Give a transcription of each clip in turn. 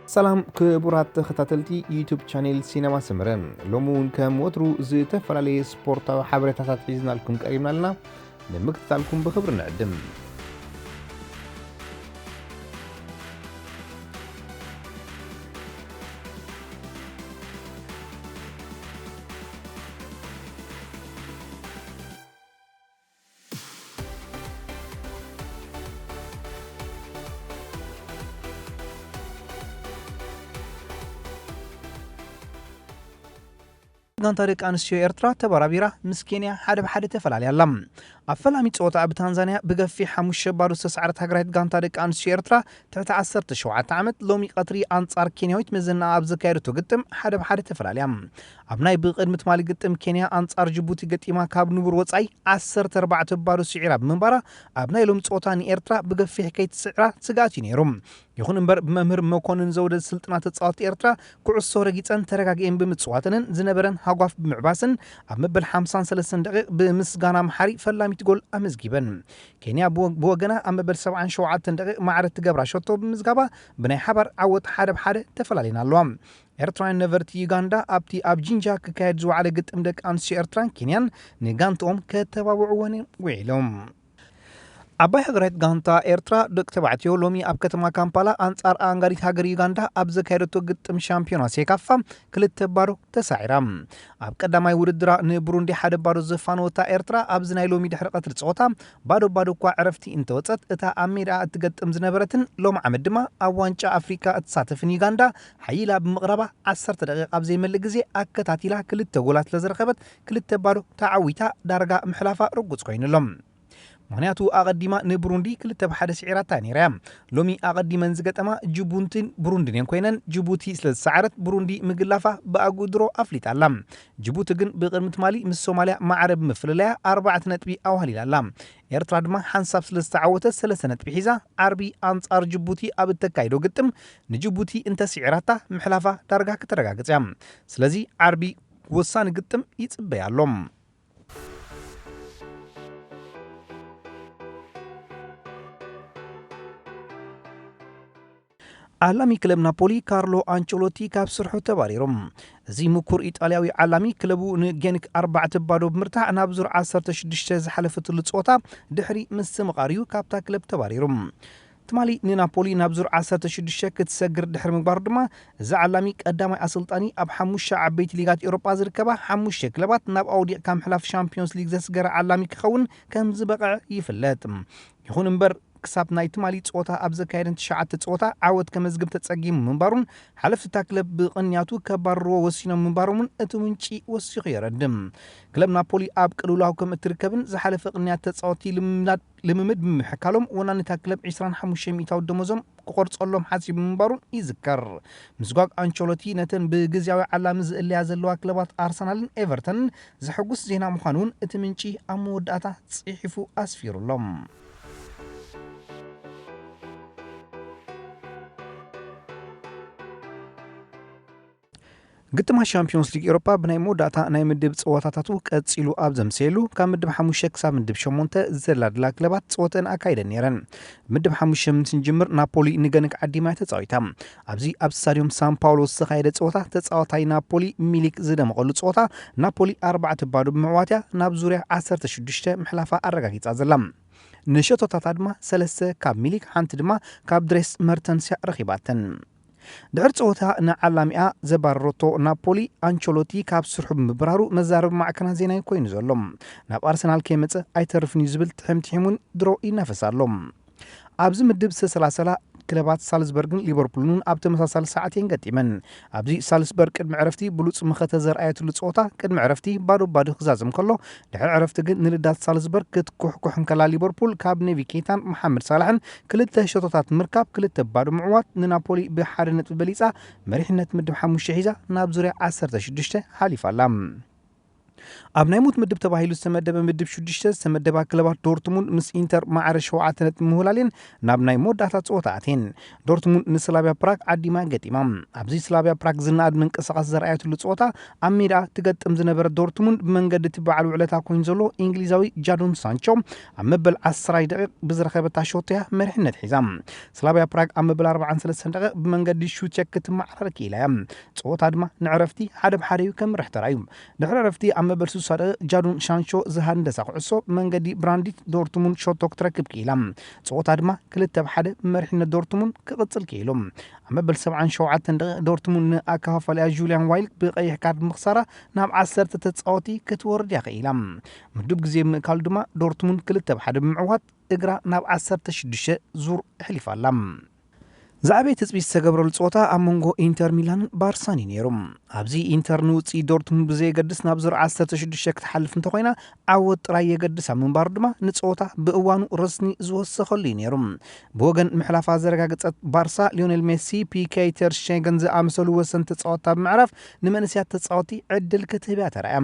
ሰላም ክቡራት ተኸታተልቲ ዩቱብ ቻኔል ሲነማ ሰመረ፣ ሎሚ እውን ከም ወትሩ ዝተፈላለየ ስፖርታዊ ሓበሬታታት ሒዝናልኩም ቀሪብና ኣለና። ንምክትታልኩም ብኽብሪ ንዕድም። ጋንታ ደቂ ኣንስትዮ ኤርትራ ተበራቢራ ምስ ኬንያ ሓደ ብሓደ ተፈላለያ ኣላ። ኣብ ፈላሚ ጸወታ ኣብ ታንዛንያ ብገፊሕ ሓሙሽተ ባዶ ዝተሰዓረት ሃገራዊት ጋንታ ደቂ ኣንስትዮ ኤርትራ ትሕቲ ዓሰርተ ሸውዓተ ዓመት ሎሚ ቀትሪ ኣንጻር ኬንያዊት መዘና ኣብ ዘካየደቶ ግጥም ሓደ ብሓደ ተፈላለያ። ኣብ ናይ ብቕድሚ ትማሊ ግጥም ኬንያ ኣንጻር ጅቡቲ ገጢማ ካብ ንቡር ወጻኢ ዓሰርተ ኣርባዕተ ባዶ ስዒራ ብምንባራ ኣብ ናይ ሎሚ ጸወታ ንኤርትራ ብገፊሕ ከይትስዕራ ስግኣት እዩ ነይሩ። ይኹን እምበር ብመምህር መኮንን ዘውደ ስልጥና ተጻወትቲ ኤርትራ ኩዕሶ ረጊጸን ተረጋጊኤን ብምጽዋተንን ዝነበረን ሃጓፍ ብምዕባስን ኣብ መበል ሓምሳን ሰለስተን ደቂቕ ብምስጋና መሓሪ ፈላሚት ጎል ኣመዝጊበን። ኬንያ ብወ-፣ ብወገና ኣብ መበል ሰብዓን ሸውዓተን ደቂቕ ማዕረ ትገብራ ሸቶ ብምዝጋባ ብናይ ሓባር ዓወት ሓደ ብሓደ ተፈላሊና ኣለዋ። ኤርትራውያን ነበርቲ ዩጋንዳ ኣብቲ ኣብ ጂንጃ ክካየድ ዝወዓለ ግጥም ደቂ ኣንስትዮ ኤርትራን ኬንያን ንጋንትኦም ከተባብዕወን ውዒሎም። ዓባይ ሃገራዊት ጋንታ ኤርትራ ደቂ ተባዕትዮ ሎሚ ኣብ ከተማ ካምፓላ ኣንጻር ኣንጋሪት ሃገር ዩጋንዳ ኣብ ዘካየደቶ ግጥም ሻምፒዮና ሴካፋ ክልተ ባዶ ተሳዒራ። ኣብ ቀዳማይ ውድድራ ንብሩንዲ ሓደ ባዶ ዘፋነወታ ኤርትራ ኣብዚ ናይ ሎሚ ድሕሪ ቀትሪ ጸወታ ባዶ ባዶ እኳ ዕረፍቲ እንተወጸት እታ ኣብ ሜዳ እትገጥም ዝነበረትን ሎም ዓመት ድማ ኣብ ዋንጫ ኣፍሪካ እትሳተፍን ዩጋንዳ ሓይላ ብምቕራባ ዓሰርተ ደቂቕ ኣብ ዘይመልእ ግዜ ኣከታቲላ ክልተ ጎላት ስለዝረኸበት ክልተ ባዶ ተዓዊታ ዳርጋ ምሕላፋ ርጉጽ ኮይኑሎም። ምኽንያቱ ኣቐዲማ ንብሩንዲ ክልተ ብሓደ ስዒራታ ነይራ እያ። ሎሚ ኣቐዲመን ዝገጠማ ጅቡንቲን ብሩንዲን እየን ኮይነን ጅቡቲ ስለ ዝሰዓረት ብሩንዲ ምግላፋ ብኣግኡ ድሮ ኣፍሊጣ ኣላ። ጅቡቲ ግን ብቕድሚ ትማሊ ምስ ሶማልያ ማዕረ ብምፍልላያ ኣርባዕተ ነጥቢ ኣዋህሊላ ኣላ። ኤርትራ ድማ ሓንሳብ ስለ ዝተዓወተት ሰለስተ ነጥቢ ሒዛ ዓርቢ ኣንጻር ጅቡቲ ኣብ እተካይዶ ግጥም ንጅቡቲ እንተስዒራታ ምሕላፋ ዳርጋ ክተረጋግጽ እያ። ስለዚ ዓርቢ ወሳኒ ግጥም ይጽበያ ኣሎ። ዓላሚ ክለብ ናፖሊ ካርሎ ኣንቸሎቲ ካብ ስርሑ ተባሪሩ። እዚ ምኩር ኢጣልያዊ ዓላሚ ክለቡ ንጌንክ ኣርባዕተ ባዶ ብምርታዕ ናብ ዙር ዓሰርተ ሽዱሽተ ዝሓለፈትሉ ጸወታ ድሕሪ ምስምቓር እዩ ካብታ ክለብ ተባሪሩ። ትማሊ ንናፖሊ ናብ ዙር ዓሰርተ ሽዱሽተ ክትሰግር ድሕሪ ምግባሩ ድማ እዚ ዓላሚ ቀዳማይ ኣሰልጣኒ ኣብ ሓሙሽተ ዓበይቲ ሊጋት ኤውሮጳ ዝርከባ ሓሙሽተ ክለባት ናብ ኣውዲቕካ ምሕላፍ ሻምፒዮንስ ሊግ ዘስገረ ዓላሚ ክኸውን ከም ዝበቕዐ ይፍለጥ። ይኹን እምበር ክሳብ ናይ ትማሊ ጸወታ ኣብ ዘካየደን ትሽዓተ ጸወታ ዓወት ከመዝግብ ተጸጊሙ ምንባሩን ሓለፍቲ እታ ክለብ ብቕንያቱ ከባርርዎ ወሲኖም ምንባሮምን እቲ ምንጪ ወሲኹ የረድም። ክለብ ናፖሊ ኣብ ቅልውላው ከም እትርከብን ዝሓለፈ ቅንያት ተጻወትቲ ልምምዳት ልምምድ ብምሕካሎም ወናኒታ ክለብ ዕስራን ሓሙሽተ ሚእታዊ ደሞዞም ክቆርጸሎም ሓሲቡ ምንባሩን ይዝከር። ምስጓግ ኣንቸሎቲ ነተን ብግዝያዊ ዓላሚ ዝእለያ ዘለዋ ክለባት ኣርሰናልን ኤቨርተንን ዘሐጉስ ዜና ምዃኑ እውን እቲ ምንጪ ኣብ መወዳእታ ጽሒፉ ኣስፊሩሎም። ግጥማት ሻምፒዮንስ ሊግ ኤውሮጳ ብናይ መወዳእታ ናይ ምድብ ጸወታታቱ ቀጺሉ ኣብ ዘምሰየሉ፣ ካብ ምድብ ሓሙሽተ ክሳብ ምድብ ሸሞንተ ዘላድላ ክለባት ጸወተን ኣካይደን ነይረን። ምድብ ሓሙሽተ ምስ ንጅምር ናፖሊ ንገንክ ዓዲማ ተጻዊታ። ኣብዚ ኣብ ስታድዮም ሳን ፓውሎ ዝተኻየደ ጸወታ ተጻዋታይ ናፖሊ ሚሊክ ዝደመቐሉ ጸወታ ናፖሊ ኣርባዕተ ባዶ ብምዕዋትያ ናብ ዙርያ ዓሰርተ ሽዱሽተ ምሕላፋ ኣረጋጊጻ ዘላ። ንሸቶታታ ድማ ሰለስተ ካብ ሚሊክ ሓንቲ ድማ ካብ ድሬስ መርተንስያ ረኺባተን። ድሕሪ ጸወታ ንዓላሚኣ ዘባረረቶ ናፖሊ ኣንቸሎቲ ካብ ስርሑ ብምብራሩ መዛረቢ ማዕከናት ዜና ኮይኑ ዘሎ። ናብ ኣርሰናል ከይመጸ ኣይተርፍን እዩ ዝብል ትሕምትሒም እውን ድሮ ይናፈስ ኣሎ። ኣብዚ ምድብ ዝተሰላሰላ ክለባት ሳልዝበርግን ሊቨርፑልን እውን ኣብ ተመሳሳሊ ሰዓት እየን ገጢመን። ኣብዚ ሳልስበርግ ቅድሚ ዕረፍቲ ብሉጽ መኸተ ዘርኣየትሉ ጸወታ ቅድሚ ዕረፍቲ ባዶ ባዶ ክዛዘም ከሎ ድሕሪ ዕረፍቲ ግን ንልዳት ሳልዝበርግ ክትኩሕኩሕ እንከላ ሊቨርፑል ካብ ኔቪ ኬታን መሓመድ ሳላሕን ክልተ ሸቶታት ምርካብ ክልተ ባዶ ምዕዋት ንናፖሊ ብሓደ ነጥቢ በሊጻ መሪሕነት ምድብ ሓሙሽተ ሒዛ ናብ ዙርያ ዓሰርተ ሽዱሽተ ሓሊፋ ኣላ። ኣብ ናይ ሞት ምድብ ተባሂሉ ዝተመደበ ምድብ ሽዱሽተ ዝተመደባ ክለባት ዶርትሙንድ ምስ ኢንተር ማዕረ ሸውዓተ ነጥቢ ምህላሌን ናብ ናይ መወዳእታ ጸወታ ኣትየን። ዶርትሙንድ ንስላቪያ ፕራግ ዓዲማ ገጢማ። ኣብዚ ስላቪያ ፕራግ ዝነኣድ ምንቅስቓስ ዘርኣየትሉ ጸወታ ኣብ ሜዳ ትገጥም ዝነበረ ዶርትሙንድ ብመንገዲ እቲ በዓል ውዕለታ ኮይኑ ዘሎ እንግሊዛዊ ጃዶን ሳንቾ ኣብ መበል ዓስራይ ደቂቕ ብዝረኸበታ ሾቶያ መሪሕነት ሒዛ። ስላቪያ ፕራግ ኣብ መበል ኣርባዓን ሰለስተን ደቂቕ ብመንገዲ ሹቸክ ክትመዓራረ ክኢላ እያ። ጸወታ ድማ ንዕረፍቲ ሓደ ብሓደ እዩ ከምርሕ ተራእዩ። ድሕሪ ዕረፍቲ ኣብ መበል ስሳ ደቂቕ ጃዱን ሻንሾ ዝሃንደሳ ኩዕሶ ብመንገዲ ብራንዲት ዶርትሙንድ ሾቶ ክትረክብ ክኢላ። ጸወታ ድማ ክልተ ብሓደ መሪሕነት ዶርትሙንድ ክቕጽል ክኢሉ። ኣብ መበል ሰብዓን ሸውዓተን ደቂቕ ዶርትሙንድ ንኣከፋፋሊኣ ጁልያን ዋይልክ ብቐይሕ ካርድ ምኽሳራ ናብ ዓሰርተ ተጻወቲ ክትወርድ እያ ክኢላ። ምዱብ ግዜ ብምእካሉ ድማ ዶርትሙንድ ክልተ ብሓደ ብምዕዋት እግራ ናብ ዓሰርተ ሽዱሽተ ዙር ኣሕሊፋ ኣላ። ዝዓበየ ትጽቢት ዝተገብረሉ ጸወታ ኣብ መንጎ ኢንተር ሚላንን ባርሳን እዩ ነይሩ። ኣብዚ ኢንተር ንውጽኢት ዶርትሙንድ ብዘየገድስ ናብ ዙር ዓሰርተ ሽዱሽተ ክትሓልፍ እንተኾይና ዓወት ጥራይ የገድስ ኣብ ምንባሩ ድማ ንጸወታ ብእዋኑ ረስኒ ዝወሰኸሉ እዩ ነይሩ። ብወገን ምሕላፋ ዘረጋገጸት ባርሳ ሊዮኔል ሜሲ፣ ፒኬ፣ ተር ሽቴገን ዝኣመሰሉ ወሰንቲ ተጻወትታ ብምዕራፍ ንመንእሰያት ተጻወቲ ዕድል ክትህብ እያ ተራእያ።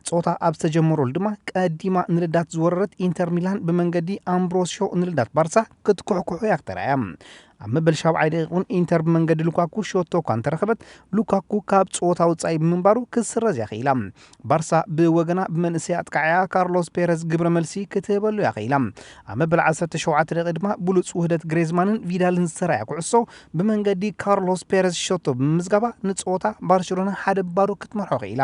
ጸወታ ኣብ ዝተጀመረሉ ድማ ቀዲማ ንልዳት ዝወረረት ኢንተር ሚላን ብመንገዲ ኣምብሮሲዮ ንልዳት ባርሳ ክትኩሕኩሑ እያ ተራእያ። ኣብ መበል ሻብዓይ ደቂቕ እውን ኢንተር ብመንገዲ ሉካኩ ሸቶ እኳ እንተረኸበት ሉካኩ ካብ ጸወታ ውጻኢ ብምንባሩ ክስረዝ እያ ክኢላ። ባርሳ ብወገና ብመንእሰይ ኣጥቃዓያ ካርሎስ ፔረዝ ግብረ መልሲ ክትህበሉ እያ ክኢላ። ኣብ መበል ዓሰርተ ሸውዓተ ደቂቕ ድማ ብሉጽ ውህደት ግሬዝማንን ቪዳልን ዝተራእያ ኩዕሶ ብመንገዲ ካርሎስ ፔረዝ ሸቶ ብምምዝጋባ ንጸወታ ባርሴሎና ሓደ ባዶ ክትመርሖ ክኢላ።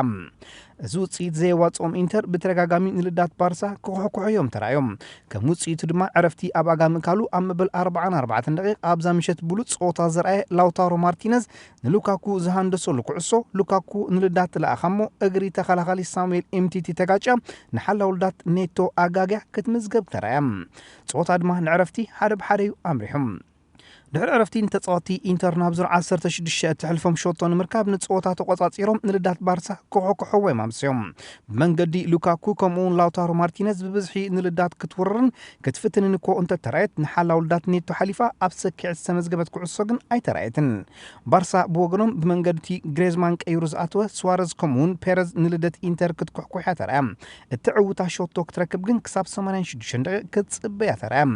እዚ ውጽኢት ዘየዋጽኦም ኢንተር ብተደጋጋሚ ንልዳት ባርሳ ክኹሕኩሑ እዮም ተራእዮም። ከም ውጽኢቱ ድማ ዕረፍቲ ኣብ ኣጋ ምእካሉ ኣብ መበል ኣርባዓን ኣርባዕተን ደቂቕ ኣብዛ ምሸት ብሉጽ ጸወታ ዘርኣየ ላውታሮ ማርቲነዝ ንሉካኩ ዝሃንደሰሉ ኩዕሶ ሉካኩ ንልዳት ለኣኻ እሞ እግሪ ተኸላኻሊ ሳሙኤል ኤምቲቲ ተጋጭያ ንሓላው ልዳት ኔቶ ኣጋግያ ክትምዝገብ ተራእያ። ጸወታ ድማ ንዕረፍቲ ሓደ ብሓደ እዩ ኣምሪሑ። ድሕሪ ዕረፍቲ ንተጻወትቲ ኢንተር ናብ ዙር ዓሰርተ ሽዱሽተ እትሕልፎም ሸቶ ንምርካብ ንጸወታ ተቖጻጺሮም ንልዳት ባርሳ ክኾኩሕዎ እዮም ኣምስዮም። ብመንገዲ ሉካኩ ከምኡውን ላውታሮ ማርቲነዝ ብብዝሒ ንልዳት ክትውርርን ክትፍትንን እኮ እንተተራየት ንሓላው ልዳት ኔቶ ሓሊፋ ኣብ ሰኪዐት ዝተመዝገበት ኩዕሶ ግን ኣይተራየትን። ባርሳ ብወገኖም ብመንገዲ ግሬዝማን ቀይሩ ዝኣተወ ስዋረዝ ከምኡውን ፔረዝ ንልደት ኢንተር ክትኩሕኩሕ እያ ተራእያ። እትዕውታ ሸቶ ክትረክብ ግን ክሳብ ሰማንያን ሽዱሽተን ደቂቕ ክትጽበያ ተራእያ።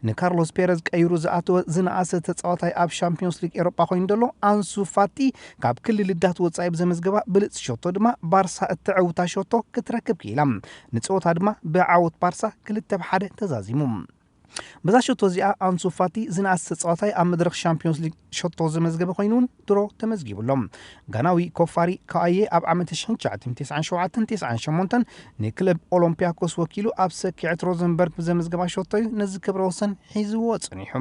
ንካርሎስ ፔረዝ ቀይሩ ዝኣተወ ዝነኣሰ ተጻዋታይ ኣብ ሻምፒዮንስ ሊግ ኤሮጳ ኮይኑ ዘሎ ኣንሱ ፋቲ ካብ ክሊ ልዳት ወጻኢ ብዘመዝገባ ብልጽ ሸቶ ድማ ባርሳ እተዕውታ ሸቶ ክትረክብ ክኢላ። ንጸወታ ድማ ብዓወት ባርሳ ክልተ ብሓደ ተዛዚሙ። በዛ ሸቶ እዚኣ ኣንሱ ፋቲ ዝነኣሰ ተጻዋታይ ኣብ መድረኽ ሻምፒዮንስ ሊግ ሸቶ ዘመዝገበ ኮይኑ እውን ድሮ ተመዝጊቡ ኣሎ። ጋናዊ ኮፋሪ ካኣየ ኣብ ዓመት ሽሕን ትሽዓተ ሚእትን ተስዓን ሸውዓተን ተስዓን ሸሞንተን ንክለብ ኦሎምፒያኮስ ወኪሉ ኣብ ሰኪዐት ሮዘንበርግ ብዘመዝገባ ሸቶ እዩ ነዚ ክብረ ወሰን ሒዝዎ ጸኒሑ።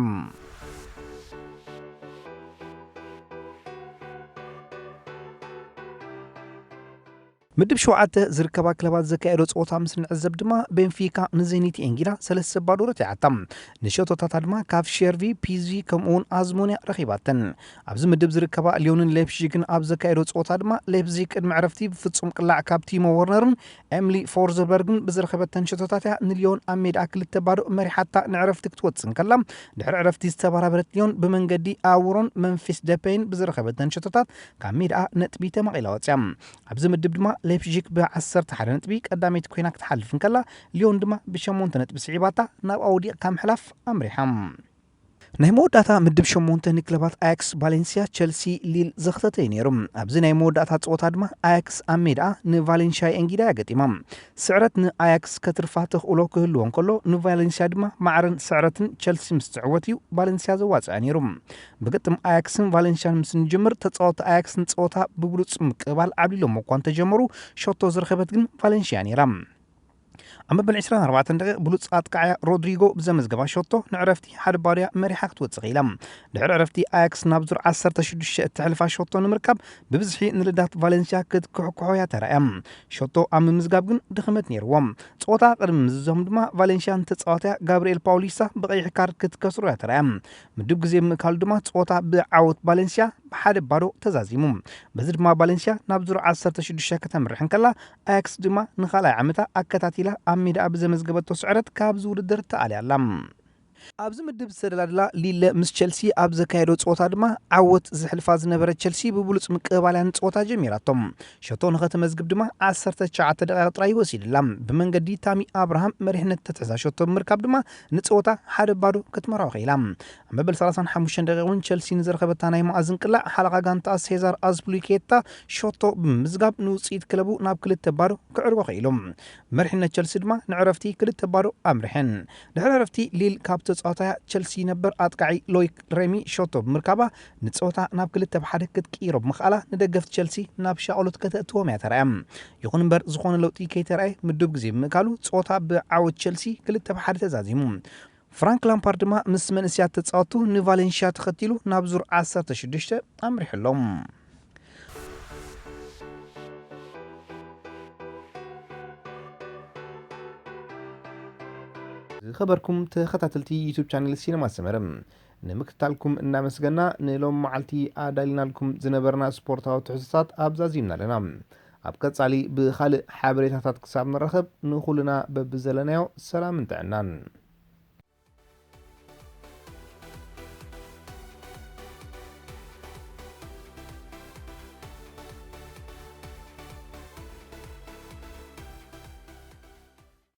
ምድብ ሸውዓተ ዝርከባ ክለባት ዘካየዶ ጸወታ ምስ ንዕዘብ ድማ ቤንፊካ ንዜኒት ኤንጊዳ ሰለስተ ባዶ ረቲዓታ። ንሸቶታታ ድማ ካብ ሼርቪ፣ ፒዝቪ ከምኡውን ኣዝሞንያ ረኺባተን። ኣብዚ ምድብ ዝርከባ ሊዮንን ሌፕዚግን ኣብ ዘካየዶ ጸወታ ድማ ሌፕዚግ ቅድሚ ዕረፍቲ ብፍጹም ቅላዕ ካብ ቲሞ ወርነርን ኤምሊ ፎርዘበርግን ብዝረኸበተን ሸቶታት እያ ንሊዮን ኣብ ሜዳ ክልተ ባዶ መሪሓታ ንዕረፍቲ ክትወጽእ እንከላ፣ ድሕሪ ዕረፍቲ ዝተበራበረት ሊዮን ብመንገዲ ኣውሮን መምፊስ ደፔይን ብዝረኸበተን ሸቶታት ካብ ሜዳ ነጥቢ ተመቒላ ወጽያ። ኣብዚ ምድብ ድማ ሌፕዚግ ብ ዓሰርተ ሓደ ነጥቢ ቀዳመይቲ ኮይና ክትሓልፍ እንከላ፣ ሊዮን ድማ ብሸሞንተ ነጥቢ ስዒባታ ናብ ኣውዲቕካ ምሕላፍ ኣምሪሓ። ናይ መወዳእታ ምድብ ሸሞንተ ንክለባት ኣያክስ፣ ቫሌንሲያ፣ ቸልሲ፣ ሊል ዘኽተተ እዩ ነይሩ። ኣብዚ ናይ መወዳእታ ጸወታ ድማ ኣያክስ ኣብ ሜዳ ንቫሌንሻ ኤንጊዳ እያ ገጢማ። ስዕረት ንኣያክስ ከትርፋ ተኽእሎ ክህልዎ እንከሎ፣ ንቫሌንሲያ ድማ ማዕረን ስዕረትን ቸልሲ ምስ ትዕወት እዩ ቫሌንሲያ ዘዋጽኣ ነይሩ። ብግጥም ኣያክስን ቫሌንሻን ምስ ንጅምር፣ ተጻወቲ ኣያክስ ንጸወታ ብብሉጽ ምቅባል ዓብሊሎም እኳ እንተጀመሩ፣ ሸቶ ዝረኸበት ግን ቫሌንሽያ ነይራ። ኣብ መበል ዕስራን ኣርባዕተን ደቂቕ ብሉጽ ኣጥቃዓያ ሮድሪጎ ብዘመዝገባ ሸቶ ንዕረፍቲ ሓደ ባዶ እያ መሪሓ ክትወጽእ ኽኢላ። ድሕሪ ዕረፍቲ ኣያክስ ናብ ዙር ዓሰርተ ሽዱሽተ እትሕልፋ ሸቶ ንምርካብ ብብዝሒ ንልዳት ቫሌንሽያ ክትኩሕኩሖ እያ ተራእያ። ሸቶ ኣብ ምምዝጋብ ግን ድኽመት ነይርዎም። ጸወታ ቅድሚ ምዝዞም ድማ ቫሌንሽያ ንተጻዋትያ ጋብርኤል ፓውሊሳ ብቐይሕ ካርድ ክትከስሮ እያ ተራእያ። ምድብ ግዜ ብምእካሉ ድማ ጸወታ ብዓወት ቫሌንሽያ ብሓደ ባዶ ተዛዚሙ። በዚ ድማ ቫሌንሽያ ናብ ዙር ዓሰርተ ሽዱሽተ ከተምርሕ እንከላ፣ ኣያክስ ድማ ንኻልኣይ ዓመታ ኣከታቲላ ኣብ ሜዳኣ ብዘመዝገበቶ ስዕረት ካብዚ ውድድር ተኣልያ ኣላ። ኣብዚ ምድብ ዝተደላድላ ሊለ ምስ ቸልሲ ኣብ ዘካየዶ ጸወታ ድማ ዓወት ዝሕልፋ ዝነበረ ቸልሲ ብብሉጽ ምቅባልያን ጸወታ ጀሚራቶም። ሸቶ ንኸተመዝግብ ድማ ዓሰርተ ትሽዓተ ደቂቕ ጥራይ ወሲድላ። ብመንገዲ ታሚ ኣብርሃም መሪሕነት ተትሕዛ ሸቶ ብምርካብ ድማ ንጸወታ ሓደ ባዶ ክትመርሖ ክኢላ። ኣብ መበል ሰላሳን ሓሙሽተን ደቂቕ እውን ቸልሲ ንዝረኸበታ ናይ መኣዝን ቅላዕ ሓለቓ ጋንታ ሴዛር ኣዝፕሊኬታ ሸቶ ብምምዝጋብ ንውጽኢት ክለቡ ናብ ክልተ ባዶ ክዕርጎ ክኢሉ። መሪሕነት ቸልሲ ድማ ንዕረፍቲ ክልተ ባዶ ኣምርሐን። ድሕሪ ዕረፍቲ ሊል ካብ ተጻዋታያ ቸልሲ ነበር ኣጥቃዒ ሎይክ ሬሚ ሸቶ ብምርካባ ንጸወታ ናብ ክልተ ብሓደ ክትቅይሮ ብምኽኣላ ንደገፍቲ ቸልሲ ናብ ሻቕሎት ከተእትዎም እያ ተራእያ። ይኹን እምበር ዝኾነ ለውጢ ከይተራእየ ምዱብ ግዜ ብምእካሉ ጸወታ ብዓወት ቸልሲ ክልተ ብሓደ ተዛዚሙ። ፍራንክ ላምፓርድ ድማ ምስ መንእስያት ተጻወቱ ንቫሌንሽያ ተኸቲሉ ናብ ዙር ዓሰርተ ሽዱሽተ ኣምሪሑ ኣሎ። ዝኸበርኩም ተኸታተልቲ ዩቱብ ቻነል ሲነማ ሰመረ፣ ንምክትታልኩም እናመስገና ንሎም መዓልቲ ኣዳሊናልኩም ዝነበርና ስፖርታዊ ትሕዝቶታት ኣብዛዚምና ኣለና። ኣብ ቀጻሊ ብኻልእ ሓበሬታታት ክሳብ ንራኸብ ንኹልና በብዘለናዮ ሰላምን ጥዕናን።